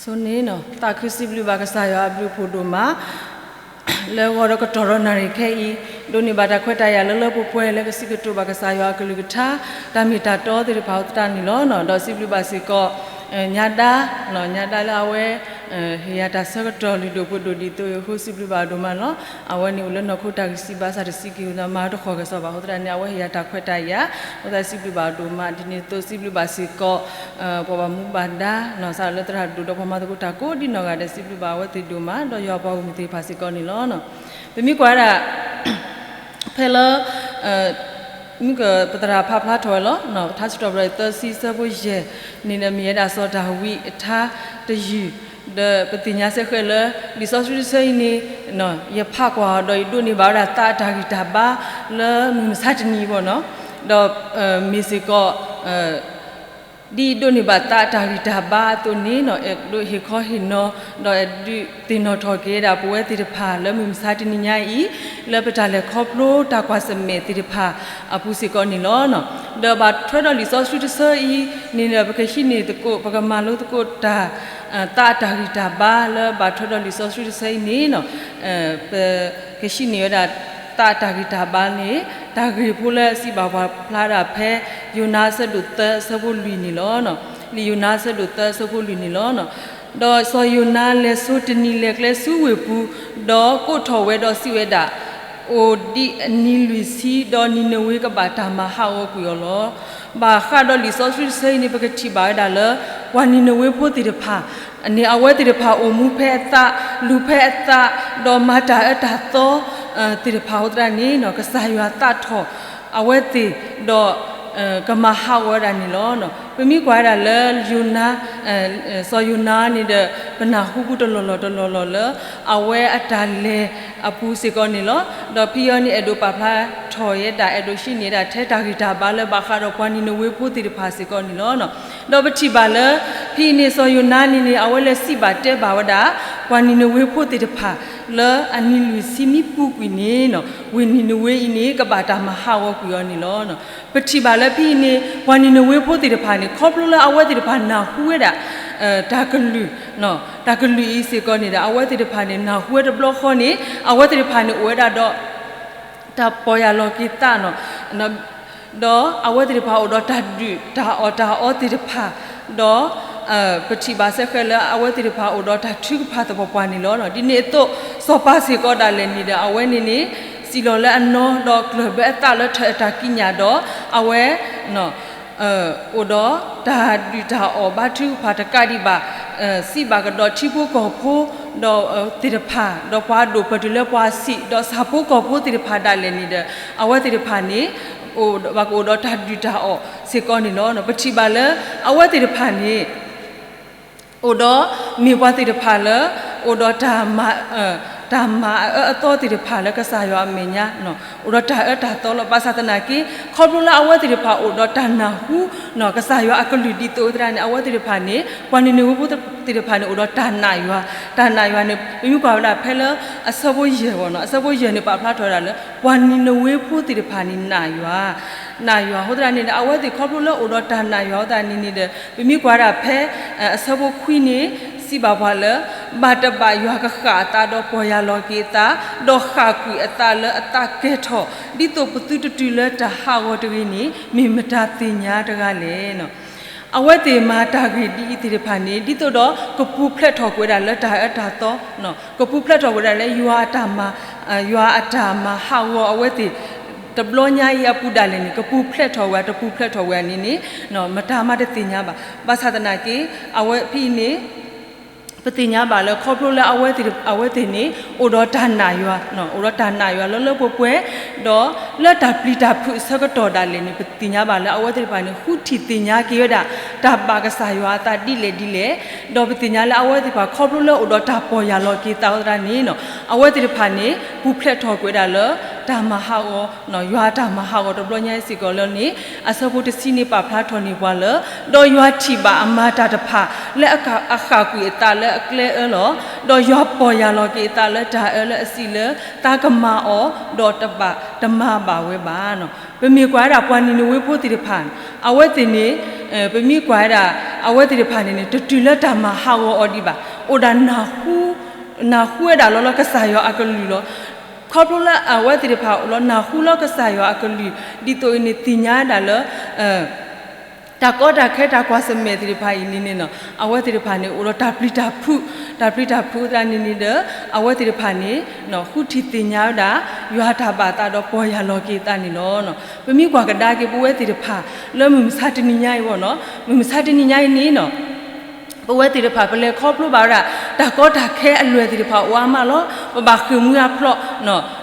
ဆိန့ၣ် သးခုစံးဘျုးဘၣ်ကစၢ်ယွၤအဘျုးအဖှိၣ်ဒိၣ်မး လၢဂီၤဒီးကတီၢ်ဒီးနၣ်ရံၣ်ခဲအံၤ ဒိးန့ၢ်ဘၣ်တၢ်ခွဲးတၢ်ယာ်လၢလၢပှဲၤပှဲၤ လၢကစံးကတိၤဘၣ်ကစၢ်ယွၤအကလုၢ်ကထါ တၢ်မ့ၢ်တၢ်တီသ့ၣ်တဖၣ်အဃိသတးန့ၣ်လီၤ. ဒီးစံးဘျုးဘၣ်စ့ၢ်ကီး ညါဒါ ညါဒါလၢအဝဲ ဟ့ၣ်ယၤတၢ်ဆၢကတီၢ်လုၢ်ဒိၣ်ပှ့ၤဒိၣ်ဒ်သိးအဃိ စံးဘျုးဘၣ်အဒိၣ်မးလီၤ. အဝဲန့ၣ်အိၣ်လၢနီၢ်ခိတၢ်ဂံၢ်စၢ်ဘါစၢ်တဆံးက့ၤအဃိ မၤတဃီၤကစီၣ်ဘၣ်အဃိသတးန့ၣ် အဝဲဟ့ၣ်ယၤတၢ်ခွဲးတၢ်ယာ် အဃိသတးစံးဘျုးဘၣ်အဒိၣ်မး ဒ်န့ၣ်အသိးစံးဘျုးဘၣ်စ့ၢ်ကီး ပှၤဘၣ်မူဘၣ်ဒါ စးထီၣ်လၢသရၣ်ဒိၣ်ဒီးပှၤမၤသကိးတၢ်ကိးဒ်နီၢ်ဂၤဒဲး စံးဘျုးဘၣ်အဝဲသ့ၣ်ဒိၣ်မး ဒီးယွၤပှၤဂီၢ်မုၢ်သ့ၣ်တဖၣ်စ့ၢ်ကီးန့ၣ်လီၤ. ပမ့ၢ်ကွၢ်ဝဲဒၣ် ဖဲလၢ မုၢ်ကပသရၣ်ဖးဖျါထီၣ်ဝဲလီၤ. ထါစံးထီၣ်ပတြၢၤသၢဆံ အဆၢဖိယဲၢ်န့ၣ်ဒီး မ့ၢ်ဝဲဒၣ်စီၤဒၤဝံးအထါတယုၢ် ဒီးပသ့ၣ်ညါစ့ၢ်ကီးလၢ လံာ်စီဆှံတဆၢအံၤန့ၣ် ယဖးကွၢ်အီၤဒီး ယဒိးန့ၢ်ဘၣ်ဝဲဒၣ်သးအတၢ်ဂံၢ်တၢ်ဘါလၢမုၢ်မဆါတနံၤအဂီၢ်န့ၣ် ဒီး မ့ၢ်စ့ၢ်ကီး ဒ်ယဒိးန့ၢ်ဘၣ်သးအတၢ်ဂံၢ်တၢ်ဘါအသိးန့ၣ် အဲၣ်ဒိးဟ့ၣ်ခီဟ့ၣ်နီၤ ဒီးအဲၣ်ဒိးသ့ၣ်နီၣ်ထီၣ်က့ၤဝဲဒၣ်ပဝဲသ့ၣ်တဖၣ်လၢမုၢ်မဆါတနံၤညါအံၤ လၢပတၢ်လဲၤခီဖျိတၢ်ကွၢ်ဆၢၣ်မဲာ်သ့ၣ်တဖၣ်အပူၤစ့ၢ်ကီးန့ၣ်လီၤ. ဒီးဘၣ်ထွဲဒီးလံာ်စီဆှံတဆၢအံၤန့ၣ်ဒီး ပကဟံးန့ၢ်သကိး ပကမၤလိသကိးတၢ် သးအတၢ်ဂံၢ်တၢ်ဘါလၢဘၣ်ထွဲဒီးလံာ်စီဆှံတဆၢအံၤန့ၣ် ပကဟံးန့ၢ်ဝဲဒၣ် သးအတၢ်ဂံၢ်တၢ်ဘါန့ၣ် တၢ်ဂ့ၢ်ဖိလၢစံးဘၣ်ပှၤဖျါဒၣ်ဖဲ ယိၤနါအဆၢဒိၣ်သၢအဆၢဖိလွံၢ်န့ၣ်လီၤ. လံာ်ယိၤနါအဆၢဒိၣ်သၢအဆၢဖိလွံၢ်န့ၣ်လီၤ. ဒီးစီၤယိၤနါလဲၤဆိတနံၤလဲၤကျဲဆူဝ့ၢ်ပူၤ, ဒီးကိးထီၣ်ဝဲဒီးစံးဝဲဒၣ်, အိၣ်ဒံးအနံၤလွံၢ်ဆံ, ဒီးနံၤနဝ့ကဘၣ်တၢ်မၤဟးဂီၤကွံာ်အီၤလီၤ. ဘၣ်ဃးဒီးလံာ်စီဆှံတဆၢအံၤန့ၣ် ပကထံၣ်ဘၣ်ဝဲဒၣ်လၢ ပှၤနံၤနဝ့ဖိသ့ၣ်တဖၣ် န့ၣ် အဝဲသ့ၣ်တဖၣ်အိၣ်မူဖဲအသး, လူၤဖဲအသး, ဒီးမၤတၢ်အၢတၢ်သီ သ့ၣ်တဖၣ်အဃိသတးန့ၣ် ကစၢ်ယွၤသးထီၣ်အဝဲသ့ၣ်, ဒီးကမၤဟးဂီၤဝဲဒၣ်န့ၣ်လီၤ. ပမ့ၢ်ကွၢ်ဝဲဒၣ်လၢယိၤနါ, စီၤယိၤနါန့ၣ်ဒီး ပနၢ်ဟူပူၤတလီၢ်လီၢ်တလီၢ်လီၢ်လၢ အဝဲအတၢ်လဲၤအပူၤစ့ၢ်ကီးန့ၣ်လီၤ. ဒီးဖဲအံၤန့ၣ် အဲၣ်ဒိးပာ်ဖျါထီၣ်ဝဲဒၣ် အဲၣ်ဒိးဟံးန့ၢ်ဒၣ်ထဲတၢ်ဂံၢ်တၢ်ဘါလၢဘၣ်ဃးဒီးပှၤနံၤနဝ့ဖိသ့ၣ်တဖၣ်စ့ၢ်ကီးန့ၣ်လီၤ. ဒီးပထံၣ်ဘၣ်လၢ ဖဲအံၤန့ၣ် စီၤယိၤနါန့ၣ်န့ၣ် အဝဲလဲၤစံးဘၣ်တဲဘၣ်ဝဲဒၣ် ပှၤနံၤနဝ့ဖိသ့ၣ်တဖၣ် လၢအနံၤလွံၢ်ဆံမ့ၢ်ပူၤကွံာ်န့ၣ် ဝ့ၢ်နံၤနဝ့အံၤန့ၣ် ကဘၣ်တၢ်မၤဟးဂီၤကွံာ်အီၤန့ၣ်လီၤ. ပထံၣ်ဘၣ်လၢဖဲအံၤန့ၣ် ပှၤနံၤနဝ့ဖိသ့ၣ်တဖၣ်န့ၣ် ခီဖျိလၢအဝဲသ့ၣ်တဖၣ်နၢ်ဟူဝဲဒၣ် တၢ်ကလုၢ်, တၢ်ကလုၢ်အံၤစ့ၢ်ကီးန့ၣ်ဒီး အဝဲသ့ၣ်တဖၣ်န့ၣ် နၢ်ဟူဝဲတဘျီဃီန့ၣ် အဝဲသ့ၣ်တဖၣ်န့ၣ်အိၣ်ဝဲဒၣ်ဒီး တၢ်ပီၢ်ယၢ်လီၤက့ၤသးန့ၣ် ဒီးအဝဲသ့ၣ်တဖၣ်အိၣ်ဒီးတၢ်ဒုၣ်တၢ်အီၣ်တၢ်အီသ့ၣ်တဖၣ်, ဒီး ပထံၣ်ဘၣ်စ့ၢ်ကီးလၢအဝဲသ့ၣ်တဖၣ်အိၣ်ဒီးတၢ်ထုကဖၣ်သပှၢ်ပှၢ်န့ၣ်လီၤ. ဒ်န့ၣ်အသိး စီၤပၤစ့ၢ်ကီးဒၣ်လဲာ်န့ၣ်ဒီး အဝဲန့ၣ်န့ၣ် စံၣ်လီၤလၢအနီၢ် ဒီးကျၢၢ်ဘၢအသးလၢထၢၣ်အတၢ်ကံးညာ်ဒီး အဝဲ အိၣ်ဒီးတၢ်ဒုၣ်တၢ်အီၣ်ဘါထုကဖၣ်တကးဒံးဘၣ်, စံးဘၣ်ကဒီးထံဖိကီၢ်ဖိ ဒီးသ့ၣ်တဖၣ် ဒီးပှၤဒိၣ်ပၢၢ်တုၤလၢပှၤဆံး ဒီးဆၣ်ဖိကီၢ်ဖိသ့ၣ်တဖၣ်ဒၣ်လဲာ်န့ၣ်ဒီး အဝဲသ့ၣ်တဖၣ်န့ၣ် ဘၣ်ကအိၣ်ဒီးတၢ်ဒုၣ်တၢ်အီၣ်စ့ၢ်ကီးန့ၣ်လီၤ. ပထံၣ်ဘၣ်လၢ အဝဲသ့ၣ်တဖၣ်န့ၣ် အိၣ်ဒီးမ့ၢ်ပှၤသ့ၣ်တဖၣ်လၢ အိၣ်ဒီး တၢ်မၤအၢအသီသ့ၣ်တဖၣ်လၢကစၢ်ယွၤအမဲာ်ညါ, အိၣ်ဒီးတၢ်အၢတၢ်သီလီၤ. ဘၣ်ဆၣ်သနာ်က့ ခီဖျိလၢအဝဲသ့ၣ်တဖၣ်အိၣ်ဒီးတၢ်နၢ်ဟူ ကစၢ်ယွၤအကလုၢ်ဒ်သိးသရၣ်န့ၣ် အဝဲသ့ၣ်တဖၣ်န့ၣ် ပှၤနံၤနဝ့ဖိသ့ၣ်တဖၣ်န့ၣ် အိၣ်ဒီးတၢ်နာ်ယွၤ, တၢ်နာ်ယွၤန့ၣ် ပမ့ၢ်ကွၢ်ဝဲဒၣ်ဖဲလၢအဆၢဖိယဲၢ်, အဆၢဖိယဲၢ်န့ၣ် ပာ်ဖျါထီၣ်ဝဲဒၣ်လၢ ပှၤနံၤနဝ့ဖိသ့ၣ်တဖၣ်န့ၣ်နာ်ယွၤ, နာ်ယွၤအဃိသတးန့ၣ်ဒီး အဝဲသ့ၣ်ခီဖျိလၢအိၣ်ဒီးတၢ်နာ်ယွၤအဃိသတးန့ၣ်န့ၣ်ဒီး ပမ့ၢ်ကွၢ်ဒၣ်ဖဲ အဆၢဖိခွံန့ၣ် စံးဘၣ်ပှၤလၢ ဘၣ်တဘၣ်ယွၤကဃၣ်အသးဒီးပီၢ်ယၢ်လီၤက့ၤအသး, ဒီးဃၣ်ကွံာ်အသးလၢအသးကဲၤထီၣ် ဒ်သိးပသုတတုၤလၢတၢ်ဟးဂီၤတဂ့ၤန့ၣ် မ့ၢ်မတၤသ့ၣ်ညါတဂၤလဲၣ်. အဝဲသ့ၣ်မၤတၢ်ဂ့ၢ်ဒ်အံၤသ့ၣ်တဖၣ်န့ၣ် ဒ်သိးဒီးကပူၤဖျဲးထီၣ်ကွံာ်ဝဲဒၣ်လၢတၢ်အၢတၢ်သီ, ကပူၤဖျဲးထီၣ်ကွံာ်ဝဲဒၣ်လၢ ယွၤအတၢ်မၤဟးဂီၤအဝဲသ့ၣ် တဘျီညါအံၤအပူၤဒၣ်လဲာ်န့ၣ် ကပူၤဖျဲးထီၣ်ဝဲ တပူၤဖျဲးထီၣ်ဝဲန့ၣ်န့ၣ် မတၤမးတသ့ၣ်ညါဘၣ်. ဘၣ်ဆၣ်သနာ်က့ အဝဲဖဲအံၤန့ၣ် ပသ့ၣ်ညါဘၣ်လၢခီဖျိလၢအဝဲသ့ၣ်န့ၣ် အိၣ်ဒီးတၢ်နာ်ယွၤ, အိၣ်ဒီးတၢ်နာ်ယွၤလၢလၢပှဲၤပှဲၤ, ဒီးလၢတၢ်ပျံၤတၢ်ဖုးအဆၢကတီၢ်ဒၣ်လဲာ်န့ၣ် ပသ့ၣ်ညါဘၣ်လၢအဝဲသ့ၣ်တဖၣ်န့ၣ် ဃုထံၣ်သ့ၣ်ညါက့ၤဝဲဒၣ် တၢ်ဘၣ်ကစၢ်ယွၤအသးဒ်လဲၣ်ဒ်လဲၣ်, ဒီးပသ့ၣ်ညါလၢအဝဲသ့ၣ်တဖၣ်ခီဖျိလၢအိၣ်ဒီးတၢ်ပီၢ်ယၢ်လီၤက့ၤသးအဃိသတးန့ၣ် အဝဲသ့ၣ်တဖၣ်န့ၣ် ပူၤဖျဲးထီၣ်ကွံာ်ဝဲဒၣ်လၢ တၢ်မၤဟးဂီၤ, ယွၤတၢ်မၤဟးဂီၤတဘျီညါအံၤစ့ၢ်ကီးလၢန့ၣ် အဆၢဖိတဆံန့ၣ်ပာ်ဖျါထီၣ်န့ၢ်ပှၤလၢ ဒီးယွၤထံၣ်ဘၣ်အမၤတၢ်တဖၣ် လၢအဃၣ်ကွံာ်အသးလၢအကျဲအၢလီၤ. ဒီးယွၤပီၢ်ယၢ်လီၤက့ၤအသးလၢတၢ်အၢလၢအစံးလၢ သးကမၤအီၤ ဒီးတဘၣ်တမၤဘၣ်ဝဲဘၣ်. ပမ့ၢ်ကွၢ်ဝဲဒၣ်ပှၤနံၤနဝ့ဖိသ့ၣ်တဖၣ် အဝဲသ့ၣ်န့ၣ် ပမ့ၢ်ကွၢ်ဝဲဒၣ် အဝဲသ့ၣ်တဖၣ်န့ၣ်န့ၣ် တတုၤလၢတၢ်မၤဟးဂီၤအီၤဒံးဘၣ်. အိၣ်ဒၣ် နၢ်ဟူဝဲဒၣ်လီၤလၢကစၢ်ယွၤအကလုၢ်လီၤ. ခီဖျိလၢအဝဲသ့ၣ်တဖၣ်အိၣ်လီၤနၢ်ဟူလၢကစၢ်ယွၤအကလုၢ် ဒ်သိးအံၤန့ၣ်သ့ၣ်ညါဝဲဒၣ်လၢ တၢ်ကီတၢ်ခဲတၢ်ကွၢ်ဆၢၣ်မဲာ်သ့ၣ်တဖၣ်အံၤန့ၣ်န့ၣ် အဝဲသ့ၣ်တဖၣ်န့ၣ်အိၣ်ဒီးတၢ်ပျံၤတၢ်ဖုး, တၢ်ပျံၤတၢ်ဖုးသတးန့ၣ်န့ၣ်ဒီး အဝဲသ့ၣ်တဖၣ်န့ၣ် ဃုထံၣ်သ့ၣ်ညါဝဲဒၣ် ယွၤတၢ်ဘၣ်သးဒီးပီၢ်ယၢ်လီၤက့ၤအသးန့ၣ်လီၤ. ပမ့ၢ်ကွၢ်ကဒါက့ၤပဝဲသ့ၣ်တဖၣ် လၢမုၢ်မဆါတနံၤညါအံၤဘၣ်နီၤ, မုၢ်မဆါတနံၤညါအံၤန့ၣ်နီၤ ပဝဲသ့ၣ်တဖၣ် ပလဲၤခီဖျိဘၣ်ဝဲဒၣ် တၢ်ကီတၢ်ခဲအလွဲၢ်သ့ၣ်တဖၣ်အိၣ်အါမးလီၤ. ပဘၣ်ဃ့ၢ်မှံဟးဖျိး,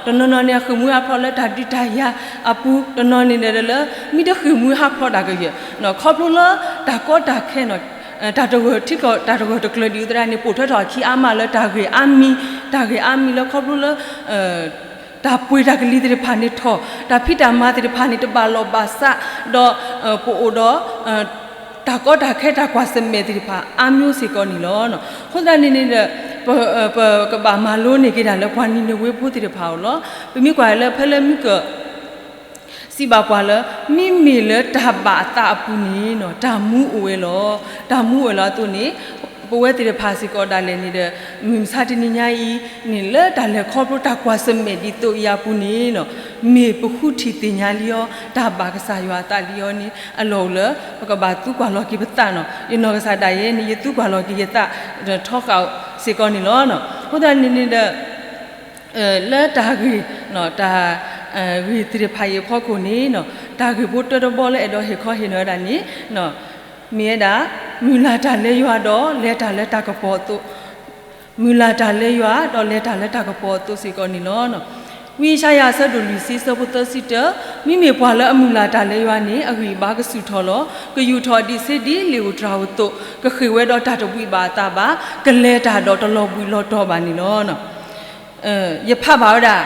တနီၤနီၤန့ၣ် ဃ့ၢ်မှံဟးဖျိးလၢတၢ်ဒုးတၢ်ယၤအပူၤ, တနီၤန့ၣ်ဒီးလၢ မ့ၢ်တဃ့ၢ်မှံဟးဖျိးတၢ်ကယဲၢ်, ခီဖျိလၢတၢ်ကီတၢ်ခဲနီၤ တၢ်တဂၢၢ်ထံကီၢ် တၢ်တဂၢၢ်တကျၢၤဒ်အံၤသရၣ်န့ၣ် ပိာ်ထွဲထီၣ်အခံအါမးလၢတၢ်ဂ့ၢ်အါမံၤ, တၢ်ဂ့ၢ်အါမံၤလၢခီဖျိလၢ တၢ်ပှ့ၤတၢ်ကလံၤသ့ၣ်တဖၣ်န့ၣ်ထီၣ်, တၢ်ဖံးတၢ်မၤသ့ၣ်တဖၣ်န့ၣ် တဘၣ်လီၢ်ဘၣ်စး, ဒီး ပအိၣ်ဒီး တၢ်ကီတၢ်ခဲတၢ်ကွၢ်ဆၢၣ်မဲာ်သ့ၣ်တဖၣ် အါမျိုးစ့ၢ်ကီးန့ၣ်လီၤ. အဃိသတးန့ၣ်န့ၣ်ဒီး ပ ပကဘၣ်မၤလိန့ၢ်က့ၤဒၣ်လၢပှၤနံၤနဝ့ဖိသ့ၣ်တဖၣ်အအိၣ်လီၤ. ပမ့ၢ်ကွၢ်လၢဖဲလၢမုၢ်ကၢၢ် စံးဘၣ်ပှၤလၢ မ့မ့ၢ်လၢတၢ်ဘၣ်အသးအပူၤန့ၣ် တၢ်မူအိၣ်ဝဲလီၤ. တၢ်မူအိၣ်ဝဲလီၤအသိးန့ၣ် ပဝဲသ့ၣ်တဖၣ်စ့ၢ်ကီးဒၣ်လဲာ်န့ၣ်ဒီး မုၢ်မဆါတနံၤညါအံၤန့ၣ် လၢတၢ်လဲၤခီဖျိတၢ်ကွၢ်ဆၢၣ်မဲာ်ဒ်သိးအံၤအပူၤန့ၣ် မ့ၢ်ပဃုထံၣ်သ့ၣ်ညါလံအီၤ တၢ်ဘၣ်ကစၢ်ယွၤအသးလံအီၤန့ၣ် အလီၢ်အိၣ်လၢ ပကဘၣ်သံကွၢ်လီၤက့ၤပသးနီၤ. ယနီၢ်ကစၢ်ဒၣ်ယဲန့ၣ် ယသံကွၢ်လီၤက့ၤယသး ထီဃာ်စ့ၢ်ကီးန့ၣ်လီၤ. အဃိသတးန့ၣ်န့ၣ်ဒီး လၢတၢ်ဂ့ၢ် တၢ် ဂ့ၢ်သ့ၣ်တဖၣ်အံၤအဖီခိၣ်န့ၣ် တၢ်ဂ့ၢ်ဖိတၢတဘီလၢအဲၣ်ဒိးဟ့ၣ်ခီဟ့ၣ်နီၤဝဲဒၣ်န့ၣ် မ့ၢ်ဝဲဒၣ် မုၢ်လၢ်တၢ်လၢယွၤဒီးလဲၤတၢ်လၢတၢ်ကပီၤအသိး, မုၢ်လၢ်တၢ်လၢယွၤဒီးလဲၤတၢ်လၢတၢ်ကပီၤအသိးစ့ၢ်ကီးန့ၣ်လီၤ. ဝံယၡါယၤအဆၢဒိၣ်လွံၢ်ဆံ အဆၢဖိသၢဆံတၢ, မ့မ့ၢ်ပှၤလၢအမုၢ်လၢ်တၢ်လၢယွၤန့ၣ် အဂံၢ်အဘါကဆူၣ်ထီၣ်လီၤ. ကယူာ်ထီၣ်ဒံးဆ့ဒံးလ့ၣ်ဧိၤတြၤဧိၤအသိး, ကဃ့ၢ်ဝဲဒီးတၢ်တဘှံးဘၣ်အသးဘၣ်, ကလဲၤတၢ်ဒီးတလီၤဘှံးလီၤတီၤဘၣ်န့ၣ်လီၤ. ယဖးဘၣ်ဝဲဒၣ်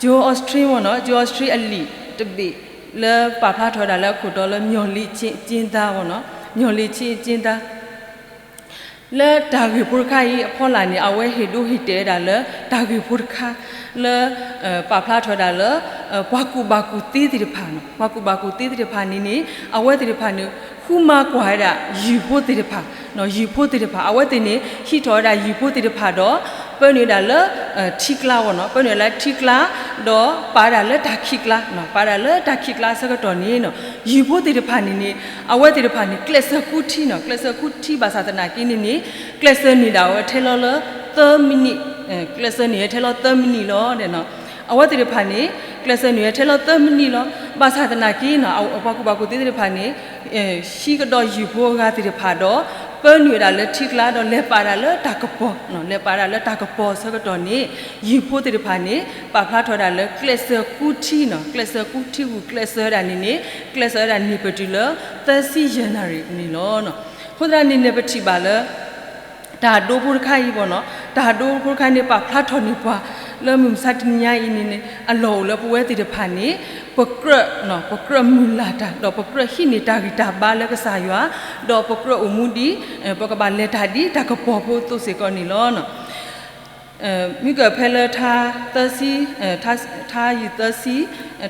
Joel Osteen နီၤ, Joel Osteen အလံာ်တဘ့ၣ် လၢပာ်ဖျါထီၣ်ဝဲဒၣ်လၢအခိၣ်တီလၢ မျှော်လင့်ခြင်းအကျဉ်းသား နီၤ, မျှော်လင့်ခြင်းအကျဉ်းသား လၢတၢ်ဂ့ၢ်ဖိတခါအံၤအဖီလာ်န့ၣ် အဝဲဟ့ၣ်ဒိဟ့ၣ်တဲာ်ဝဲဒၣ်လၢ တၢ်ဂ့ၢ်ဖိတခါ လၢ ပာ်ဖျါထီၣ်ဝဲဒၣ်လၢ ပှၤကူၣ်ဘၣ်ကူၣ်သ့သ့ၣ်တဖၣ်နီၤ, ပှၤကူၣ်ဘၣ်ကူၣ်သ့သ့ၣ်တဖၣ်န့ၣ်န့ၣ် အဝဲသ့ၣ်တဖၣ်န့ၣ် ဃုမၤကွၢ်ဝဲဒၣ်ယုၢ်ဖိသ့ၣ်တဖၣ်, ယုၢ်ဖိသ့ၣ်တဖၣ် အဝဲသ့ၣ်န့ၣ် ဟံးထီၣ်ဝဲဒၣ်ယုၢ်ဖိသ့ၣ်တဖၣ်ဒီး ပၢနုာ်ဝဲဒၣ်လၢ ထံကျါနီၤ, ပၢနုာ်ဝဲလၢထံကျါ ဒီးပာ်ဝဲဒၣ်လၢတၢ်ခံးကျါ, ပာ်ဝဲဒၣ်လၢတၢ်ခံးကျါအဆၢကတီၢ်န့ၣ် ယုၢ်ဖိသ့ၣ်တဖၣ်န့ၣ်န့ၣ် အဝဲသ့ၣ်တဖၣ်န့ၣ် ကျဲးစၢးကူထံနီၤ, ကျဲးစၢးကူထံဘၣ်ဆၣ်သနာ်က့န့ၣ်န့ၣ် ကျဲးစၢးန့ၢ်ဒၣ်ဝဲထဲလီၤလၢ သၢမံးနံး, ကျဲးစၢးန့ၢ်ဝဲထဲလီၤသၢမံးနံးလီၤ. အဝဲသ့ၣ်တဖၣ်န့ၣ် ကျဲးစၢးန့ၢ်ဝဲထဲလီၤသၢမံးနံးလီၤ. ဘၣ်ဆၣ်သနာ်က့နီၤ ပှၤကူၣ်ဘၣ်ကူၣ်သ့သ့ၣ်တဖၣ်န့ၣ် ဟံးကဒီးယုၢ်ဖိအဂၤသ့ၣ်တဖၣ်ဒီး ပၢနုာ်ဝဲဒၣ်လၢထံကျါဒီးလဲၤပာ်ဒၣ်လၢတၢ်ကပီၤ, လဲၤပာ်ဒၣ်လၢတၢ်ကပီၤအဆၢကတီၢ်န့ၣ် ယုၢ်ဖိသ့ၣ်တဖၣ်န့ၣ် ပာ်ဖျါထီၣ်ဝဲဒၣ်လၢကျဲးစၢးကူထံနီၤ, ကျဲးစၢးကူထံဂုာ်ကျဲးစၢးဝဲဒၣ်န့ၣ်န့ၣ် ကျဲးစၢးဝဲဒၣ်န့ၢ်ပတုၤလၢ သၢဆံယဲၢ်နၣ်ရံၣ်န့ၣ်လီၤ. အဃိသတးန့ၣ်န့ၣ် ပထံၣ်ဘၣ်လၢ တၢ်ဒိဖိတခါအံၤဘၣ်နီၤ, တၢ်ဒိဖိတခါန့ၣ် ပာ်ဖျါထီၣ်န့ၢ်ပှၤ လၢမုၢ်မဆါတနံၤညါအံၤန့ၣ်န့ၣ် အလီၢ်အိၣ်လၢပဝဲသ့ၣ်တဖၣ်န့ၣ် ပကြၢး, ပကြၢးမုၢ်လၢ်တၢ် ဒီးပကြၢးဟံးန့ၢ်တၢ်ဂံၢ်တၢ်ဘါလၢကစၢ်ယွၤ, ဒီးပကြၢးအိၣ်မူဒ် ပကဘၣ်လဲၤတၢ်ဒ်တၢ်ကပီၤဖိအသိးစ့ၢ်ကီးန့ၣ်လီၤ. မ့ၢ်ကဖဲလၢထါသၢဆံ, ထါ, ထါယုၢ်သၢဆံ,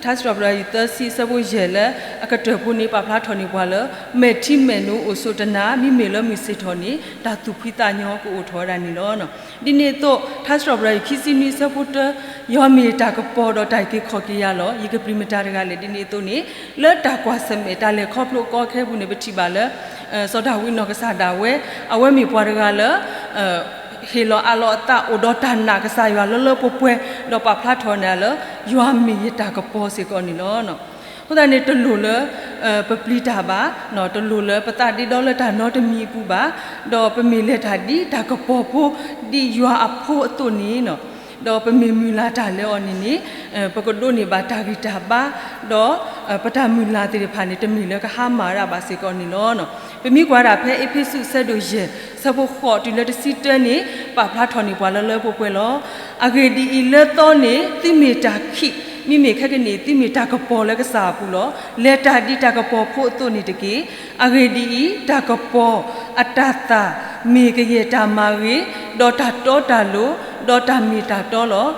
ထါစံးထီၣ်ပတြၢၤယုၢ်သၢဆံ အဆၢဖိယဲၢ်လၢအကတၢၢ်ဖိန့ၣ် ပာ်ဖျါထီၣ်န့ၢ်ပှၤလၢ မဲာ်ထံမဲာ်နိအိၣ်ဆိးတနၤ မ့မ့ၢ်လၢမုၢ်ဆ့ၣ်ထီၣ်န့ၣ် တၢ်သူၣ်ဖှံသးညီကအိၣ်ထီၣ်ဝဲဒၣ်န့ၣ်လီၤ. ဒ်န့ၣ်အသိး ထါစံးထီၣ်ပတြၢၤယုၢ်ခံဆံနွံ အဆၢဖိတၢ, ယွၤမ့ၢ်ယတၢ်ကပီၤဒီးတၢ်အုၣ်က့ၤခီၣ်က့ၤယၤလီၤ. ယကပျံၤမတၤတဂၤလဲၣ်. ဒ်န့ၣ်အသိးန့ၣ် လၢတၢ်ကွၢ်ဆၢၣ်မဲာ် တၢ်လဲၤခီဖျိအကီအခဲအပူၤန့ၣ် ပထံၣ်ဘၣ်လၢ စီၤဒၤဝံးနီၢ်ကစၢ်ဒၣ်ဝဲ အဝဲမ့ၢ်ပှၤတဂၤလၢ ဟ့ၣ်လီၤအးလီၤအသး အိၣ်ဒီးတၢ်နာ်ကစၢ်ယွၤလၢလၢပှဲၤပှဲၤ ဒီးပာ်ဖျါထီၣ်န့ၣ်လၢ ယွၤမ့ၢ်ယတၢ်ကပီၤစ့ၢ်ကီးန့ၣ်လီၤ. အဃိသတးန့ၣ် တလိၣ်လၢ ပပျံၤတၢ်ဘၣ်, တလိၣ်လၢပသးဒ့ဒီလၢတၢ်နီတမံၤအပူၤဘၣ်, ဒီးပမ့ၢ်လဲၤတၢ်ဒ်တၢ်ကပီၤဖိ ဒ်ယွၤအဖိအသိးန့ၣ် ဒီးပမ့ၢ်မုၢ်လၢ်တၢ်လၢအီၤန့ၣ်န့ၣ် ပကဒိးန့ၢ်ဘၣ်တၢ်ဂံၢ်တၢ်ဘါ, ဒီး ပတၢ်မုၢ်လၢ်သ့ၣ်တဖၣ်န့ၣ် တမ့ၢ်လၢကဟါမၢ်ဒၣ်ဘၣ်စ့ၢ်ကီးန့ၣ်လီၤ. ပမ့ၢ်ကွၢ်ဒၣ်ဖဲအ့းဖ့းစူးအဆၢဒိၣ်ယဲၢ် ဆၢဖိဃိးတုၤလၢတဆံတၢန့ၣ် ပာ်ဖျါထီၣ်န့ၢ်ပှၤလၢလၢပှဲၤပှဲၤလီၤ. အဂ့ၢ်ဒ်အံၤ, လၢသီန့ၣ် သုမ့ၢ်တၢ်ခံး, မ့မ့ၢ်ခဲကနံၣ်အံၤ သုမ့ၢ်တၢ်ကပီၤလၢကစၢ်အပူၤလီၤ. လဲၤတၢ်ဒ်တၢ်ကပီၤဖိအသိးန့ၣ်တက့ၢ်. အဂ့ၢ်ဒ်အံၤ, တၢ်ကပီၤအတၢ်သၣ် မ့ၢ်ကယဲၢ်တၢ်မၤဂ့ၤ, ဒီးတၢ်တီတၢ်လိၤ, ဒီးတၢ်မ့ၢ်တၢ်တီလီၤ.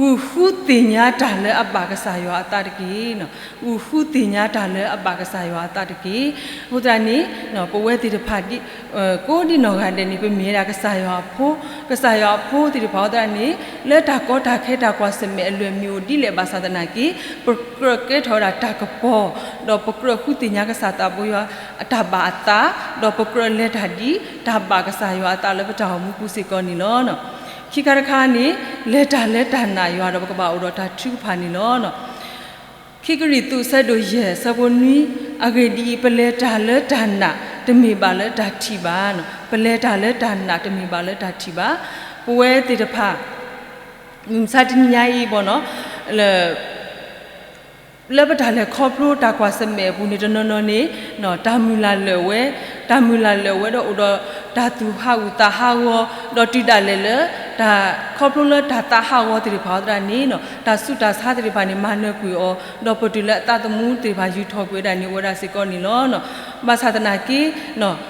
ဂုာ်ဃုသ့ၣ်ညါတၢ်လၢအဘၣ်ကစၢ်ယွၤအသးတက့ၢ်. ဂုာ်ဃုသ့ၣ်ညါတၢ်လၢအဘၣ်ကစၢ်ယွၤအသးတက့ၢ်. အဃိသတးန့ၣ် ပဝဲသ့ၣ်တဖၣ် ကိးဒံနီၢ်ဂၤဒဲးန့ၣ် ပမ့ၢ်ဝဲဒၣ်ကစၢ်ယွၤအဖိ, ကစၢ်ယွၤအဖိသ့ၣ်တဖၣ်အဃိသတးန့ၣ် လၢတၢ်ကီတၢ်ခဲတၢ်ကွၢ်ဆၢၣ်မဲာ်အလွဲၢ်မ့ၢ်အိၣ်ဒ်လဲၣ်ဘၣ်ဆၣ်သနာ်က့ ပကြၢးကဲထီၣ်ဝဲဒၣ်တၢ်ကပီၤ, ဒီးပကြၢးဃုသ့ၣ်ညါကစၢ်သးဘိယွၤအတၢ်ဘၣ်အသး, ဒီးပကြၢးလဲၤတၢ်ဒ်တၢ်ဘၣ်ကစၢ်ယွၤအသးလၢပတၢ်အိၣ်မူပူၤစ့ၢ်ကီးန့ၣ်လီၤ. ခံခါတခါန့ၣ် လဲၤတၢ်လၢတၢ်နာ်ယွၤဒီးပကဘၣ်အိၣ်ဒီးတၢ်ထုကဖၣ်န့ၣ်လီၤ. ခံကရံၣ်သူး ဆၢဒိၣ်ယဲၢ် ဆၢဖိနွံ, အဂ့ၢ်ဒ်အံၤ, ပလဲၤတၢ်လၢတၢ်နာ် တမ့ၢ်ဘၣ်လၢတၢ်ထံၣ်ဘၣ်. ပလဲၤတၢ်လၢတၢ်နာ် တမ့ၢ်ဘၣ်လၢတၢ်ထံၣ်ဘၣ်. ပဝဲသ့ၣ်တဖၣ် မုၢ်မဆါတနံၤညါအံၤဘၣ်နီၤ လၢပတၢ်လဲၤခီဖျိတၢ်ကွၢ်ဆၢၣ်မဲာ်အပူၤန့ၣ် တနီၤနီၤန့ၣ် တၢ်မုၢ်လၢ်လၢာ်ဝဲ, တၢ်မုၢ်လၢ်လၢာ်ဝဲဒီးအိၣ်ဒီးတၢ်သူၣ်ဟးဂူာ်သးဟးဂီၤ, ဒီးတုၤဒၣ်လဲာ်လၢ တၢ်ခီဖျိလၢတၢ်သးဟးဂီၤသ့ၣ်တဖၣ်အဃိသတးန့ၣ် တၢ်ဆူးတၢ်ဆါသ့ၣ်တဖၣ်န့ၣ် မၤနၢၤကွံာ်အီၤ, ဒီးပတုၤလၢအသးသမူသ့ၣ်တဖၣ်ယူၢ်ထီၣ်ကွံာ်ဝဲဒၣ်န့ၣ် အိၣ်ဝဲဒၣ်စ့ၢ်ကီးန့ၣ်လီၤ. ဘၣ်ဆၣ်သနာ်က့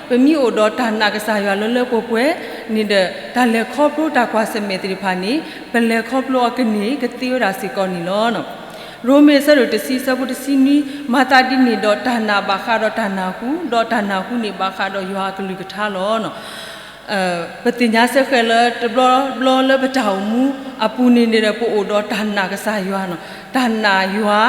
ပမ့ၢ်အိၣ်ဒီးတၢ်နာ်ကစၢ်ယွၤလၢလၢပှဲၤပှဲၤန့ၣ်ဒီး တၢ်လဲၤခီဖျိတၢ်ကွၢ်ဆၢၣ်မဲာ်သ့ၣ်တဖၣ်န့ၣ် ပလဲၤခီဖျိအီၤကန့ၢ်ကသ့ဝဲဒၣ်စ့ၢ်ကီးန့ၣ်လီၤ. ရိမ့ၤ ဆၢဒိၣ်တဆံ ဆၢဖိတဆံနွံ, မၤသးဒ်န့ၣ်ဒီး တၢ်နာ်ဘၣ်ဃးဒီးတၢ်နၢ်ဟူ, ဒီးတၢ်နၢ်ဟူန့ၣ်ဘၣ်ဃးဒီးယွၤအကလုၢ်ကထါလီၤ. ပသ့ၣ်ညါစ့ၢ်ကီးလၢတဘျီဘျီလၢပတၢ်အိၣ်မူအပူၤန့ၣ်န့ၣ်ဒီး ပအိၣ်ဒီးတၢ်နာ်ကစၢ်ယွၤနီၤ, တၢ်နာ်ယွၤ,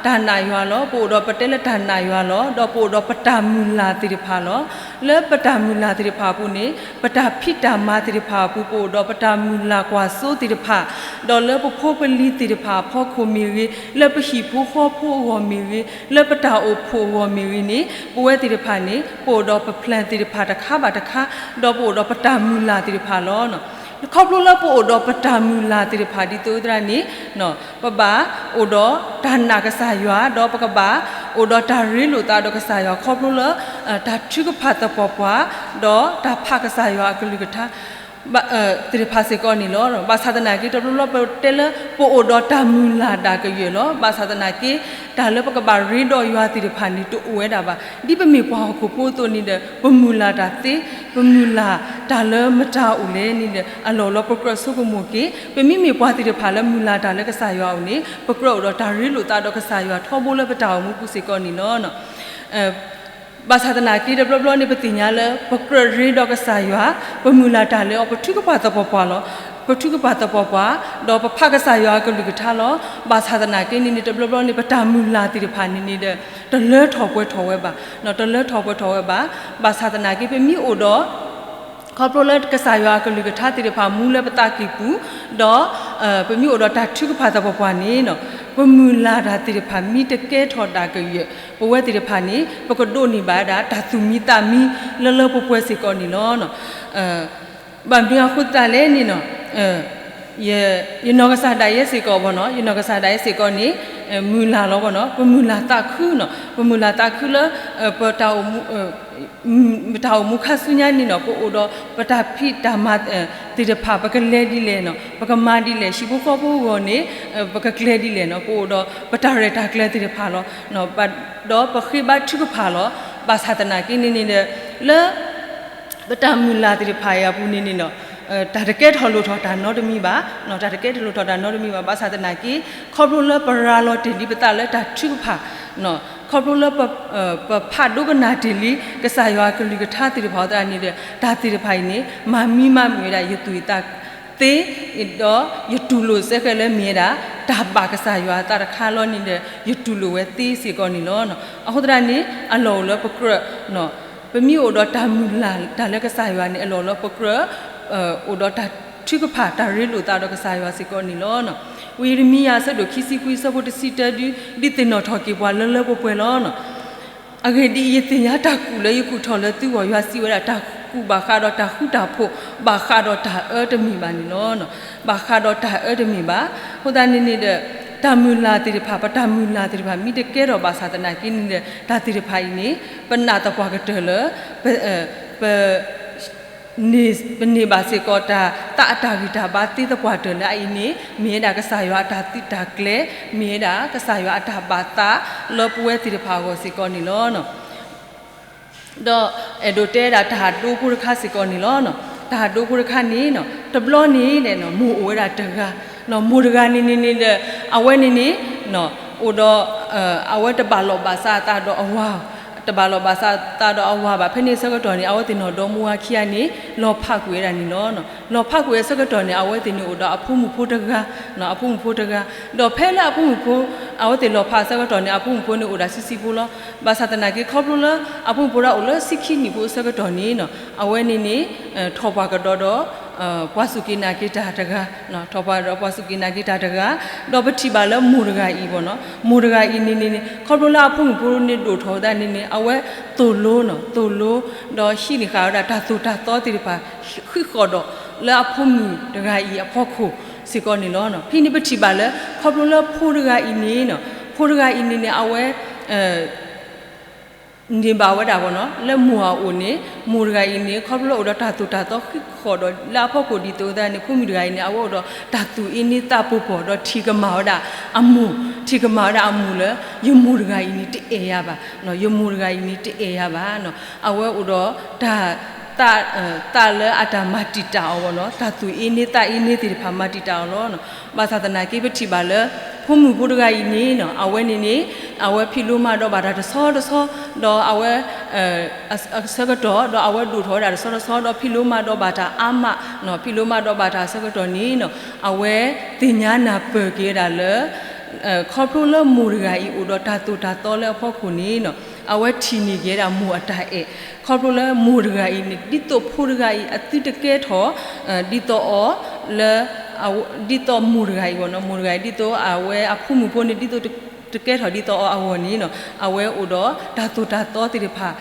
တၢ်နာ်ယွၤလီၤ. ပအိၣ်ဒီးပတဲလၢတၢ်နာ်ယွၤလီၤ. ဒီးပအိၣ်ဒီးပတၢ်မုၢ်လၢ်သ့ၣ်တဖၣ်လီၤ. လၢပတၢ်မုၢ်လၢ်သ့ၣ်တဖၣ်အပူၤန့ၣ် ပတၢ်ဖံးတၢ်မၤသ့ၣ်တဖၣ်အပူၤ ပအိၣ်ဒီးပတၢ်မုၢ်လၢ်ကွၢ်စိသ့ၣ်တဖၣ်, ဒီးလၢပဖိပလံၤသ့ၣ်တဖၣ်အဖီခိၣ်မ့ၢ်ဂ့ၤ, လၢပဟံၣ်ဖိဃီဖိအဂီၢ်မ့ၢ်ဂ့ၤ, လၢပတၢ်အိၣ်ဖှိၣ်အဂီၢ်မ့ၢ်ဂ့ၤန့ၣ် ပဝဲသ့ၣ်တဖၣ်န့ၣ် ပအိၣ်ဒီးပ plan သ့ၣ်တဖၣ်တခါဘၣ်တခါ, ဒီးပအိၣ်ဒီးပတၢ်မုၢ်လၢ်သ့ၣ်တဖၣ်လီၤ. ခီဖျိလၢပအိၣ်ဒီးပတၢ်မုၢ်လၢ်သ့ၣ်တဖၣ်ဒ်သိးသရၣ်န့ၣ် ပဘၣ်အိၣ်ဒီးတၢ်နာ်ကစၢ်ယွၤ, ဒီးပကဘၣ်အိၣ်ဒီးတၢ်ရ့လိာ်သးဒီးကစၢ်ယွၤ ခီဖျိလၢ တၢ်ထုကဖၣ်သပှၢ်ပှၢ်, ဒီးတၢ်ဖးကစၢ်ယွၤအကလုၢ်ကထါ သ့ၣ်တဖၣ်စ့ၢ်ကီးန့ၣ်လီၤ. ဘၣ်ဆၣ်သနာ်က့ တဘျီဘျီပတဲလၢ ပအိၣ်ဒီးတၢ်မုၢ်လၢ်တၢ်ကယၢၢ်လီၤ. ဘၣ်ဆၣ်သနာ်က့ တၢ်လၢပကဘၣ်ရ့ဒီးယွၤသ့ၣ်တဖၣ်န့ၣ် တအိၣ်ဝဲဒၣ်ဘၣ်. ဒ်ပမ့ၢ်ပှၤဟီၣ်ခိၣ်ဖိအသိးန့ၣ်ဒီး ပမုၢ်လၢ်တၢ်သ့, ပမုၢ်လၢ်တၢ်လၢမတၤအိၣ်လဲၣ်န့ၣ်ဒီး အလီၢ်လၢပကြၢးဆိကမိၣ်က့ၤ, ပမ့မ့ၢ်ပှၤသ့ၣ်တဖၣ်လၢမုၢ်လၢ်တၢ်လၢကစၢ်ယွၤအအိၣ်န့ၣ် ပကြၢးအိၣ်ဒီးတၢ်ရ့လိာ်သးဒီးကစၢ်ယွၤထီဘိလၢပတၢ်အိၣ်မူပူၤစ့ၢ်ကီးန့ၣ်လီၤ. ဘၣ်ဆၣ်သနာ်က့ တဘျီဘျီန့ၣ် ပသ့ၣ်ညါလၢ ပကြၢးရ့ဒီးကစၢ်ယွၤ, ပမုၢ်လၢ်တၢ်လၢအီၤ ပထုကဖၣ်သပှၢ်ပှၢ်လီၤ. ပထုကဖၣ်သပှၢ်ပှၢ်, ဒီးပဖးကစၢ်ယွၤအကလုၢ်ကထါလီၤ. ဘၣ်ဆၣ်သနာ်က့န့ၣ်န့ၣ် တဘျီဘျီန့ၣ် ပတၢ်မုၢ်လၢ်သ့ၣ်တဖၣ်န့ၣ်န့ၣ်ဒီး တလၢထီၣ်ပှဲၤထီၣ်ဝဲဘၣ်, တလၢထီၣ်ပှဲၤထီၣ်ဝဲဘၣ်. ဘၣ်ဆၣ်သနာ်က့ ပမ့ၢ်အိၣ်ဒီး ခီဖျိလၢကစၢ်ယွၤအကလုၢ်ကထါသ့ၣ်တဖၣ်မူလၢပသးကံၢ်ပူၤ, ဒီး ပမ့ၢ်အိၣ်ဒီးတၢ်ထုကဖၣ်သပှၢ်ပှၢ်န့ၣ် ပမုၢ်လၢ်တၢ်သ့ၣ်တဖၣ်မ့ၢ်တကဲထီၣ်တၢ်ကယၢၢ် ပဝဲသ့ၣ်တဖၣ်န့ၣ် ပကဒိးန့ၢ်ဘၣ်ဝဲဒၣ်တၢ်သူၣ်မံသးမံလၢလၢပှဲၤပှဲၤစ့ၢ်ကီးန့ၣ်လီၤ. ဘၣ်မနုၤအဃိသတးလဲၣ်န့ၣ် ယနီၢ်ကစၢ်ဒၣ်ယဲစ့ၢ်ကီးဘၣ်နီၤ, ယနီၢ်ကစၢ်ဒၣ်ယဲစ့ၢ်ကီးန့ၣ် မုၢ်လၢ်လီၤဘၣ်နီၤ, ပမုၢ်လၢ်သးခုနီၤ, ပမုၢ်လၢ်သးခုလၢ ပတၢ်အိၣ်မူ ပတၢ်အိၣ်မူခါဆူညါန့ၣ်နီၤ ပအိၣ်ဒီးပတၢ်ဖံးတၢ်မၤ သ့ၣ်တဖၣ် ပကလဲၤဒ်လဲၣ်နီၤ, ပကမၤဒ်လဲၣ်, ဟံၣ်ဖိဃီဖိအဂီၢ်န့ၣ် ပကကျဲၤဒ်လဲၣ်နီၤ, ပအိၣ်ဒီးပတၢ်ရဲၣ်တၢ်ကျဲၤသ့ၣ်တဖၣ်လီၤ. ဒီးပဃ့ဘါထုကဖၣ်လီၤ. ဘၣ်ဆၣ်သနာ်က့န့ၣ်န့ၣ်ဒီး လၢ ပတၢ်မုၢ်လၢ်သ့ၣ်တဖၣ်အံၤအပူၤန့ၣ်န့ၣ်နီၤ တၢ်တကဲထီၣ်လိၣ်ထီၣ်တၢ်နီတမံၤဘၣ်, တၢ်တကဲထီၣ်လိၣ်ထီၣ်တၢ်နီတမံၤဘၣ်. ဘၣ်ဆၣ်သနာ်က့ ခီဖျိလၢပရၤလီၤတ့ၢ်လံပသးလၢတၢ်ထုကဖၣ်, ခီဖျိလၢ ပဖးဒိကနၣ်တ့ၢ်လံ ကစၢ်ယွၤအကလုၢ်ကထါသ့ၣ်တဖၣ်အဃိသတးန့ၣ်ဒီး တၢ်သ့ၣ်တဖၣ်အံၤန့ၣ် မၤမံမၤမုာ်ဝဲဒၣ်ယသူၣ်ယသးသ့, ဒီးယတူၢ်လိာ်စ့ၢ်ကီးလၢမ့ၢ်ဝဲဒၣ် တၢ်ဘၣ်ကစၢ်ယွၤအသးတခါလီၤန့ၣ်ဒီး ယတူၢ်လိာ်ဝဲသ့စ့ၢ်ကီးန့ၣ်လီၤ. အဃိသတးန့ၣ် အလီၢ်အိၣ်လၢပကြၢး ပမ့ၢ်အိၣ်ဒီးတၢ်မုၢ်လၢ်တၢ်လၢကစၢ်ယွၤန့ၣ် အလီၢ်လၢပကြၢး အိၣ်ဒီးတၢ်ထုကဖၣ်တၢ်ရ့လိာ်သးဒီးကစၢ်ယွၤစ့ၢ်ကီးန့ၣ်လီၤ. ဝံယံးရမံယၤ အဆၢဒိၣ်ခံဆံခွံ အဆၢဖိတဆံတၢ ဒုး ဒုးသ့ၣ်နီၣ်ထီၣ်က့ၤပှၤလၢလၢပှဲၤပှဲၤလီၤ. အဂ့ၢ်ဒ်အံၤ, ယသ့ၣ်ညါတၢ်ကူၣ်လၢယကူၣ်ထီၣ်လၢသုဂီၢ်, ယွၤစံးဝဲဒၣ်, တၢ်ကူၣ်ဘၣ်ဃးဒီးတၢ်ဃူတၢ်ဖိး, ဘၣ်ဃးဒီးတၢ်အၢတမ့ၢ်ဘၣ်န့ၣ်လီၤ. ဘၣ်ဃးဒီးတၢ်အၢတမ့ၢ်ဘၣ်. အဃိသတးန့ၣ်န့ၣ်ဒီး တၢ်မုၢ်လၢ်သ့ၣ်တဖၣ်, ပတၢ်မုၢ်လၢ်သ့ၣ်တဖၣ် မ့ၢ်တကဲထီၣ်ဘၣ်ဆၣ်သနာ်က့န့ၣ်ဒီး တၢ်သ့ၣ်တဖၣ်အံၤန့ၣ် ပနာ်သပှၢ်ကတၢၢ်လၢ ပ ပ န့ၢ်ဘၣ်စ့ၢ်ကီးတၢ်သးအတၢ်ဂံၢ်တၢ်ဘါသ့သပှၢ်တၢၢ်လၢအအံၤန့ၣ် မ့ၢ်ဝဲဒၣ်ကစၢ်ယွၤအတၢ်သုးတၢ်ကျဲၤ, မ့ၢ်ဝဲဒၣ်ကစၢ်ယွၤအတၢ်ဘၣ်သးလၢပဝဲသ့ၣ်တဖၣ်အဂီၢ်စ့ၢ်ကီးန့ၣ်လီၤ. ဒီးအဲၣ်ဒိးတဲဒၣ်တၢ်ဟးဒိဖိတခါစ့ၢ်ကီးန့ၣ်လီၤ. တၢ်ဟးဒိဖိတခါန့ၣ် တဘျီန့ၣ် မိၢ်အိၣ်ဝဲဒၣ်တဂၤ, မိၢ်တဂၤန့ၣ်န့ၣ်န့ၣ်ဒီး အဝဲန့ၣ်န့ၣ် အိၣ်ဒီး အဝဲတဘၣ်လိာ်ဘၣ်စးအသးဒီးအဝၤ, တဘၣ်လိာ်ဘၣ်စးအသးဒီးအဝၤဘၣ်. ဖဲန့ၣ်ဆၢကတီၢ်န့ၣ် အဝဲသ့ၣ်နီၢ်ဒီမါဝၤခံဂၤန့ၣ် လီၤဖးကွံာ်ဝဲဒၣ်န့ၣ်လီၤ. လီၤဖးကွံာ်ဝဲဆၢကတီၢ်န့ၣ် အဝဲသ့ၣ်န့ၣ်အိၣ်ဒီးအဖိမုၣ်ဖိတဂၤ, အဖိမုၣ်ဖိတဂၤ, ဒီးဖဲလၢအဖိမုၣ်ဖိ အဝဲသ့ၣ်လီၤဖးဆၢကတီၢ်န့ၣ် အဖိမုၣ်ဖိန့ၣ်အိၣ်ဒၣ်ဆံးဆံးဖိလီၤ. ဘၣ်ဆၣ်သနာ်က့ ခီဖျိလၢအဖိမုၣ်ဖိဒၣ်အိၣ်လၢဆံခံနံၣ်ဖိအဆၢကတီၢ်န့ၣ် အဝဲန့ၣ်န့ၣ် ထီၣ်ပှၢ်ကဒီးဒီး ပှၤစူၢ်က့ၤနာ်က့ၤတၢ်တဂၤ, ထီၣ်ပှၢ်ဒီးပှၤစူၢ်က့ၤနာ်က့ၤတၢ်တဂၤ, ဒီးပထံၣ်ဘၣ်လၢမိၢ်တဂၤအံၤဘၣ်နီၤ, မိၢ်တဂၤအံၤန့ၣ်န့ၣ် ခီဖျိလၢအဖိမုၣ်ဖိန့ၣ်ဒိၣ်ထီၣ်ဝဲဒၣ်န့ၣ်န့ၣ် အဝဲသိၣ်လိနီၤ, သိၣ်လိ ဒီးဟံးန့ၢ်ဃာ်ဝဲဒၣ်တၢ်သိၣ်တၢ်သီသ့ၣ်တဖၣ် ဃံးဃီၣ်ဒီးလၢအဖိမုၣ်တဂၤအံၤအဖီခိၣ်စ့ၢ်ကီးန့ၣ်လီၤ. ဖဲန့ၣ်ပထံၣ်ဘၣ်လၢ ခီဖျိလၢဖိတဂၤအံၤန့ၣ်နီၤ, ဖိတဂၤအံၤန့ၣ်န့ၣ် အဝဲ န့ၢ်ဘၣ်ဝဲဒၣ်ဘၣ်နီၤ လၢမိၢ်အအိၣ်န့ၣ် မိၢ်တဂၤအံၤန့ၣ် ခီဖျိလၢအိၣ်ဒီးတၢ်သိၣ်တၢ်သီဃံးဃီၣ်ဒီးလၢအဖီခိၣ်ဒ်သိးသတးန့ၣ် ဖိမုၣ်တဂၤအံၤန့ၣ် အဝဲအိၣ်ဒီးတၢ်သူၣ်အ့န့သးပူၤပီၢ် ဒီးထံၣ်ကမၣ်ဝဲဒၣ်အမိၢ်, ထံၣ်ကမၣ်ဝဲဒၣ်အမိၢ်လၢ ယမိၢ်တဂၤအံၤန့ၣ်တအဲၣ်ယၤဘၣ်, ယမိၢ်တဂၤအံၤန့ၣ်တအဲၣ်ယၤဘၣ်နီၤ, အဝဲအိၣ်ဒီးတၢ် သးလၢအတၢ်မၤတံာ်တာ်အီၤဘၣ်နီၤ, တၢ်သူၣ်အ့န့သးအ့န့သ့ၣ်တဖၣ်မၤတံာ်တာ်အီၤလီၤ. ဘၣ်ဆၣ်သနာ်က့ ပထံၣ်ဘၣ်လၢ ဖိမုၣ်ဖိတဂၤအံၤန့ၣ်နီၤ အဝဲန့ၣ်န့ၣ် အဝဲဖံးလိမၤဒိးဘၣ်တၢ်တဆီတဆီ ဒီးအဝဲ အဆၢကတီၢ် ဒီးအဝဲဒိၣ်ထီၣ်ဝဲဒၣ်တဆီတဆီ ဒီးဖံးလိမၤဒိးဘၣ်တၢ်အါမး, ဖံးလိမၤဒိးဘၣ်တၢ်အဆၢကတီၢ်န့ၣ်နီၤ အဝဲသ့ၣ်ညါနၢ်ပၢၢ်က့ၤဝဲဒၣ်လၢ ခီဖျိလၢမိၢ်တဂၤအံၤအိၣ်ဒီးတၢ်သိၣ်တၢ်သီလၢအဖီခိၣ်န့ၣ်နီၤ အဝဲထံၣ်န့ၢ်က့ၤဝဲဒၣ်မိၢ်အတၢ်အဲၣ်, ခီဖျိလၢမိၢ်တဂၤအံၤန့ၣ် ဒ်သိးဖိတဂၤအံၤအသုတကဲထီၣ် ဒ်သိးအီၤလၢ ဒ်သိးမိၢ်တဂၤအံၤဘၣ်နီၤ, မိၢ်တဂၤအံၤ ဒ်သိးအဝဲအဖိမုၣ်ဖိန့ၣ် ဒ်သိးတကဲထီၣ်ဒ်သိးအီၤအဂီၢ်န့ၣ်နီၤ အဝဲအိၣ်ဒီးတၢ်သိၣ်တၢ်သီသ့ၣ်တဖၣ်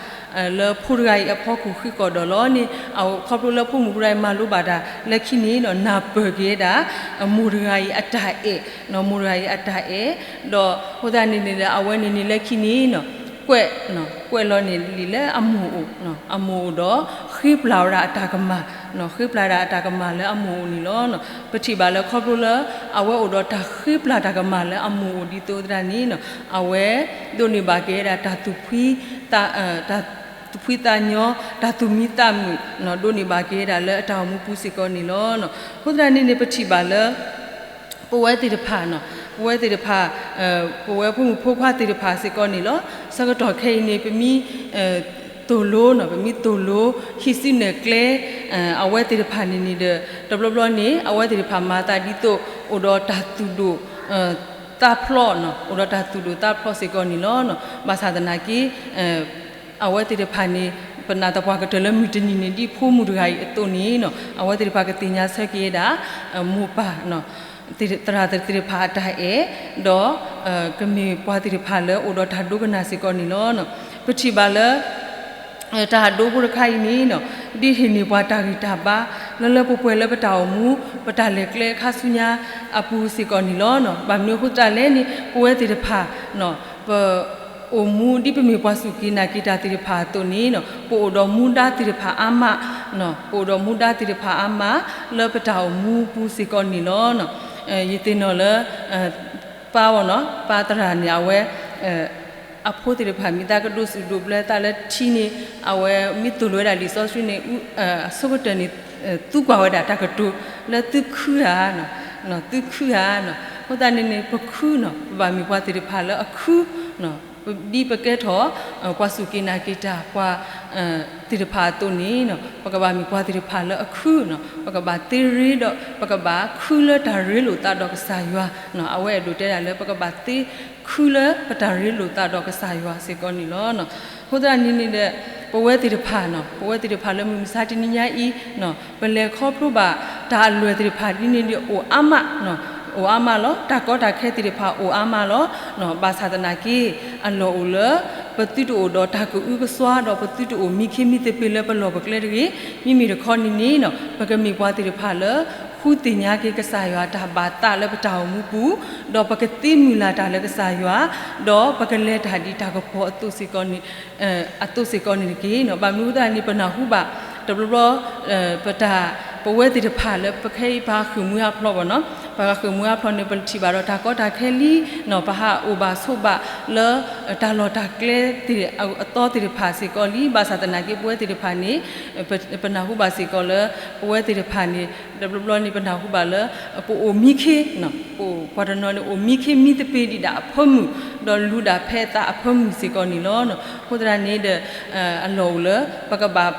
လၢဖိတဂၤအံၤအဖီခိၣ်ဃံးဃီၣ်ဒီးလီၤန့ၣ် ခီဖျိလၢဖိမုၣ်ဖိတဂၤအံၤမၤလိဘၣ်တၢ်လၢခံန့ၣ်နီၤ နၢ်ပၢၢ်က့ၤဝဲဒၣ် မိၢ်တဂၤအံၤအတၢ်အဲၣ်, မိၢ်တဂၤအံၤအတၢ်အဲၣ်, ဒီးအဃိသတးန့ၣ်န့ၣ်ဒီး အဝဲန့ၣ်န့ၣ်လၢခံန့ၣ်နီၤ ကွဲး ကွဲးလီၤန့ၢ်လံာ်လၢအမိၢ်အိၣ်, အမိၢ်အိၣ်ဒီး ဃ့ပျၢ်ဝဲဒၣ်အတၢ်ကမၣ်, ဃ့ပျၢ်ဒၣ်အတၢ်ကမၣ်လၢအမိၢ်အိၣ်န့ၣ်လီၤ. ပထံၣ်ဘၣ်လၢခီဖျိလၢ အဝဲအိၣ်ဒီးတၢ်ဃ့ပျၢ်တၢ်ကမၣ်လၢအမိၢ်အိၣ်ဒ်သိးသတးန့ၣ်နီၤ အဝဲ ဒိးန့ၢ်ဘၣ်က့ၤဝဲဒၣ်တၢ်သူၣ်ဖှံ တၢ်သူၣ်ဖှံသးညီ တၢ်သူၣ်မံသးမုာ် ဒိးန့ၢ်ဘၣ်က့ၤဝဲဒၣ်လၢအတၢ်အိၣ်မူပူၤစ့ၢ်ကီးန့ၣ်လီၤ. အဃိသတးန့ၣ်န့ၣ် ပထံၣ်ဘၣ်လၢ ပဝဲသ့ၣ်တဖၣ်နီၤ ပဝဲသ့ၣ်တဖၣ် ပဝဲဖိမုၣ်ဖိခွါသ့ၣ်တဖၣ်စ့ၢ်ကီးန့ၣ်လီၤ. ဆၢကတီၢ်ခဲအံၤန့ၣ် ပမ့ၢ် သိၣ်လိနီၤ ပမ့ၢ်သိၣ်လိ ဟံးစုနဲၣ်ကျဲ အဝဲသ့ၣ်တဖၣ်န့ၣ်န့ၣ်ဒီး တဘျီဘျီန့ၣ် အဝဲသ့ၣ်တဖၣ်မၤသးဒ်သိး အိၣ်ဒီးတၢ်သူၣ်ဒိၣ် သးဖျိးနီၤ အိၣ်ဒီးတၢ်သူၣ်ဒိၣ်သးဖျိးစ့ၢ်ကီးန့ၣ်လီၤ. ဘၣ်ဆၣ်သနာ်က့ အဝဲသ့ၣ်တဖၣ်န့ၣ် ပနာ်သပှၢ်ကတၢၢ်လၢမုၢ်တနံၤန့ၣ် ဒ်ဖိမုၣ်တဂၤအံၤအသိးန့ၣ်နီၤ အဝဲသ့ၣ်တဖၣ်ကသ့ၣ်ညါဆၢက့ၤဝဲဒၣ် မိၢ်ပၢ် သရၣ်သ့ၣ်တဖၣ်အတၢ်အဲၣ် ဒီး ကမ့ၢ်ပှၤသ့ၣ်တဖၣ်လၢအိၣ်ဒီးတၢ်ဒိကနၣ်စ့ၢ်ကီးန့ၣ်လီၤ. ပထံၣ်ဘၣ်လၢ တၢ်ဒိဖိတခါအံၤန့ၣ်နီၤ ဒ်ဟ့ၣ်န့ၢ်ပှၤတၢ်ဂံၢ်တၢ်ဘါ လၢလၢပှဲၤပှဲၤလၢပတၢ်အိၣ်မူ ပတၢ်လဲၤကျဲအခါဆူညါအပူၤစ့ၢ်ကီးန့ၣ်လီၤ. ဘၣ်မနုၤအဃိသတးလဲၣ်န့ၣ် ပဝဲသ့ၣ်တဖၣ် ပ အိၣ်မူဒ်ပမ့ၢ်ပှၤစူၢ်က့ၤနာ်က့ၤတၢ်သ့ၣ်တဖၣ်အသိးန့ၣ်နီၤ ပအိၣ်ဒီးမူဒါသ့ၣ်တဖၣ်အါမး, ပအိၣ်ဒီးမူဒါသ့ၣ်တဖၣ်အါမး လၢပတၢ်အိၣ်မူပူၤစ့ၢ်ကီးန့ၣ်လီၤ. ယသ့ၣ်နီၣ်လၢ ပၢ်ဝဲနီၤ ပၢ်သရၣ်န့ၣ် အဝဲ အဖိသ့ၣ်တဖၣ်မ့ၢ်သးကဒိးစူၣ်ဒိးဘျၢသးလၢထံန့ၣ် အဝဲမ့ၢ်သိၣ်လိဝဲဒၣ်လံာ်စီဆှံန့ၣ် အဆိကတၢၢ်န့ၣ် သူကွၢ်ဝဲဒၣ်တၢ်ကတိၤလၢသုခုဧါ, သုခုဧါ. အဃိသတးန့ၣ်န့ၣ် ပခုနီၤ ပဘၣ်မ့ၢ်ပှၤသ့ၣ်တဖၣ်လၢအခု ဒ်ပကဲထီၣ် ပှၤစူၢ်က့ၤနာ်က့ၤတၢ် ပှၤသ့ၣ်တဖၣ်အသိးန့ၣ် ပကဘၣ်မ့ၢ်ပှၤသ့ၣ်တဖၣ်လၢအခုနီၤ ပကဘၣ်သ့ရ့ဒီး ပကဘၣ်ခုလၢတၢ်ရ့လိာ်သးဒီးကစၢ်ယွၤ. အဝဲအဲၣ်ဒိးတဲဒၣ်လၢ ပကဘၣ်သ့ခုလၢပတၢ်ရ့လိာ်သးဒီးကစၢ်ယွၤစ့ၢ်ကီးန့ၣ်လီၤ. အဃိသတးန့ၣ်န့ၣ်ဒီး ပဝဲသ့ၣ်တဖၣ်နီၤ ပဝဲသ့ၣ်တဖၣ်လၢမုၢ်မဆါတနံၤညါအံၤ ပလဲၤခီဖျိဘၣ်တၢ်အလွဲၢ်သ့ၣ်တဖၣ်ဒ်န့ၣ်ဒီး အိၣ်အါမး, အိၣ်အါမးလီၤ. တၢ်ကီတၢ်ခဲသ့ၣ်တဖၣ်အိၣ်အါမးလီၤ. ဘၣ်ဆၣ်သနာ်က့ အလီၢ်အိၣ်လၢ ပသုတအိၣ်ဒီးတၢ်ကအုကစွါဒီး ပသုတအိၣ်မံခ့မံသပ့ၤလၢပလီၢ်ပကျဲတဂ့ၤ. မ့မ့ၢ်တခီန့ၣ်န့ၣ် ပကမ့ၢ်ပှၤသ့ၣ်တဖၣ်လၢ ဃုသ့ၣ်ညါက့ၤကစၢ်ယွၤတၢ်ဘၣ်သးလၢပတၢ်အိၣ်မူပူၤ, ဒီးပကသ့မုၢ်လၢ်တၢ်လၢကစၢ်ယွၤ, ဒီးပကလဲၤတၢ်ဒ်တၢ်ကပီၤအသိးစ့ၢ်ကီးန့ၣ်, အသိးစ့ၢ်ကီးန့ၣ်တက့ၢ်နီၤ. ဘၣ်မနုၤအဃိသတးန့ၣ် ပနၢ်ဟူဘၣ် တဘျီဘျီ ပတၢ် ပဝဲသ့ၣ်တဖၣ်လၢပခဲအံၤပဟးဃ့ၢ်မှံဟးဖျိးဘၣ်နီၤ, ပဟးဃ့ၢ်မှံဟးဖျိးန့ၣ် ပထံၣ်ဘၣ်ဒီးတၢ်ကီတၢ်ခဲလံနီၤ, ပဟးအိၣ်ဘၣ်ဆိးဘၣ်လၢ တၢ်လီၢ်တၢ်ကျဲသ့ၣ်အသီသ့ၣ်တဖၣ်စ့ၢ်ကီးလံ. ဘၣ်ဆၣ်သနာ်က့ ပဝဲသ့ၣ်တဖၣ်န့ၣ် ပနၢ်ဟူဘၣ်စ့ၢ်ကီးလၢ ပဝဲသ့ၣ်တဖၣ်န့ၣ် တဘျီဘျီန့ၣ် ပနၢ်ဟူဘၣ်လၢ ပအိၣ်မံခ့, ပှၤတနီၤန့ၣ် အိၣ်မံခ့မံသပ့ၤဒံးဒၣ်အဖၢမုၢ်, ဒီးလူၤဒၣ်ဖဲအသးအဖၢမုၢ်စ့ၢ်ကီးန့ၣ်လီၤ. အဃိသတးန့ၣ်ဒီး အလီၢ်အိၣ်လၢ ပကဘၣ်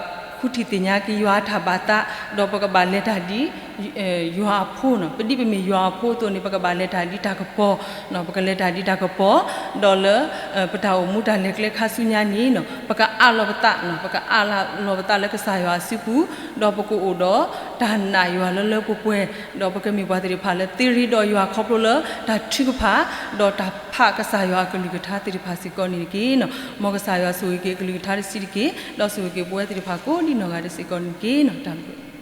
ဃုထံၣ်သ့ၣ်ညါက့ၤယွၤအတၢ်ဘၣ်သး, ဒီးပကဘၣ်လဲၤတၢ်ဒ် ယွၤအဖိနီၤ. ပဒ်ပမ့ၢ်ယွၤအဖိအသိးန့ၣ် ပကဘၣ်လဲၤတၢ်ဒ်တၢ်ကပီၤ, ပကလဲၤတၢ်ဒ်တၢ်ကပီၤ, ဒီးလၢ ပတၢ်အိၣ်မူတၢ်လဲၤကျဲခါဆူညါန့ၣ်နီၤ ပကအးလီၤပသး, ပကအးလီၤပသးလၢကစၢ်ယွၤအစုပူၤ, ဒီးပကအိၣ်ဒီး တၢ်နာ်ယွၤလၢလၢပှဲၤပှဲၤ, ဒီးပကမ့ၢ်ပှၤသ့ၣ်တဖၣ်လၢသ့ရ့ဒီးယွၤခီဖျိလၢတၢ်ထုကဖၣ်, ဒီးတၢ်ဖးကစၢ်ယွၤအကလုၢ်ကထါသ့ၣ်တဖၣ်စ့ၢ်ကီးန့ၣ်တက့ၢ်နီၤ. မ်ကစၢ်ယွၤဆိၣ်ဂ့ၤက့ၤအကလုၢ်ကထါတဆံးတက့ၢ်, ဒီးဆိၣ်ဂ့ၤက့ၤပဝဲသ့ၣ်တဖၣ်ကိးဒ်နီၢ်ဂၤဒဲးစ့ၢ်ကီးန့ၣ်တက့ၢ်နီၤ. တၢ်ဘျုး